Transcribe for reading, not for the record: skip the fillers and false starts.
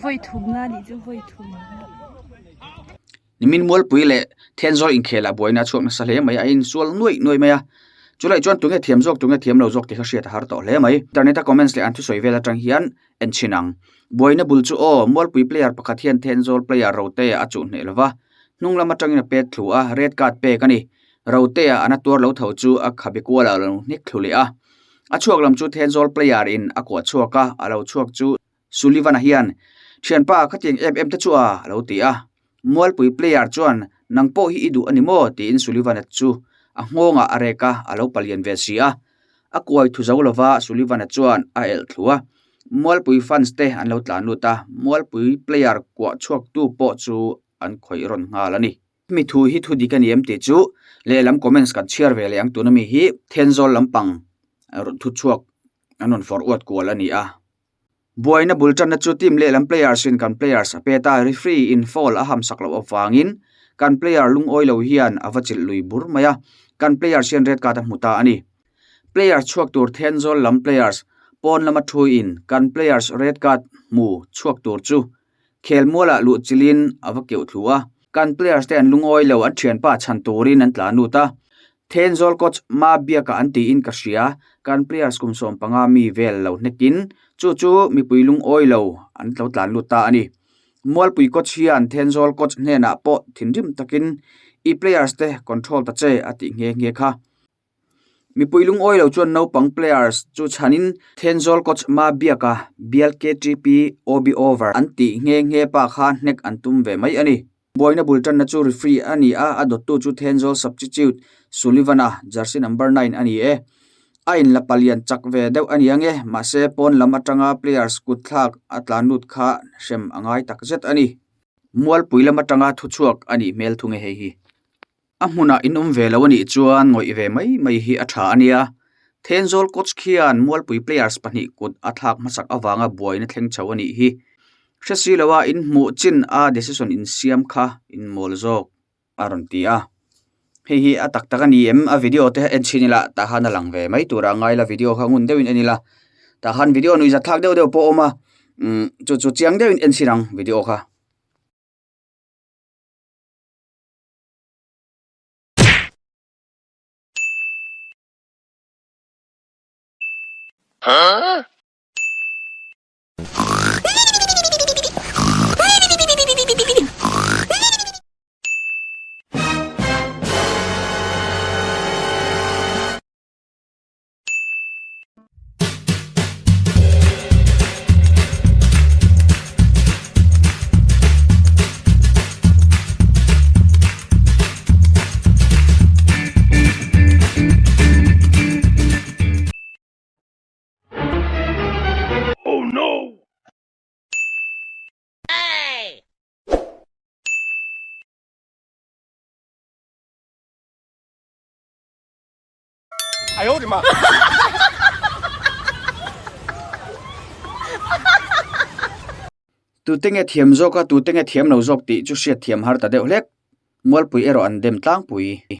Vawi thumna nih chu vawi thum. Nimin Mualpui leh Thenzawl inkhelah buaina a chhuak nasa hle mai a, a insual nuaih nuaih mai a. Chulai chuan tunge thiam zawk tunge thiam lo zawk tih kha hriat a har tawh hle mai. Internet a comments leh an thusawi vel atang hian en chhin ang. Buaina bul chu aw, Mualpui player pakhat hian Thenzawl player Rotea a chuh hneh lo va, hnung lam atangin a pet thlu a, red card pek a ni. Rotea an a tuar lo tho chu a khabe kualah a lo hnek thlu leh a. A chhuak lam chu Thenzawl player in a kuah chhuak a, a lo chhuak chu Sullivan-a hian, Thianpa, khatiang em em te chu a, a lo ti a. Mualpui player chuan, Nang pawh hi i duh a ni maw? tiin Sullivan-a chu a nghawngah a rek a, a lo palian ve si a. A kuai thu zo lova Sullivan-a chuan a elh thlu a. Mualpui fans te an lo tlan lut a, Mualpui player kuah chhuaktu pawh chu an khawih rawn nghal a ni. Hemi thu hi thu dik a ni em tih chu lehlam comments kan chhiar ve leh ang tuna mi hi Thenzawl lampang rawn thu chhuak an rawn forward kual a ni a. Buaina bul tanna chu team lehlam players in kan players a pet a, referee in foul a hamsak loh avangin kan player lungawi lo hian a va chilh lui bur mai a, kan players hian red card a hmu ta a ni. Players chhuak tur Thenzawl lam players pawn lama thu in kan players red card hmu chhuak tur chu khelmualah luh chilhin a va keuh thlu a, kan players te an lungawi lo an thianpa chhan turin an tlan lut a, Thenzawl coach Ma Biaka an tiin ka hria, kan players kum 15 mi vel lo hnekin chu chu mipui lungawi lo an lo tlan lut ta a ni. Mualpui coach hian Thenzawl coach hnenah pawh thinrim takin i players te control ta che a tih nghe nghe kha. Mipui lungawi lo chuan naupang players chu chhanin Thenzawl coach Ma Biaka bial KTP OB over an tih nghe nghe pa kha hnek an tum ve mai a ni. Buaina bul tanna chu referee a ni a, a dawttu chu Thenzawl substitute Sullivan-a, jersey number 9 a ni e. A inla palian chak ve deuh a ni ang e, mahse pawn lam atanga players kut thlak a tlan lut kha hrem a ngai tak zet a ni. Mualpui lam atanga thuchhuak a nih hmel thung e hei hi. A hmunah in awm ve lo a nih chuan ngawih ve mai mai hi a tha a nia. Thenzawl coach khian Mualpui players pahnih kut a thlak hmasak avanga buaina thleng chho a nih hi. Hre si loa in hmuh chin a decision in siam kha in mawl zawk a rawn ti a. Hei hi a tak tak a ni em? A video te en chhin ila tah khan a lang ve mai tur a ngai la video kha ngun deuhin en ila tah khan video nuihzat thlak deuh deuh pawh a awm a umm chu chu chiang deuhin en chhin ang video kha. Tute nge thiam zawk a, tute nge thiam lo zawk tih chu hriat thiam har ta deuh hlek. Mualpui erawh an dem tlangpui.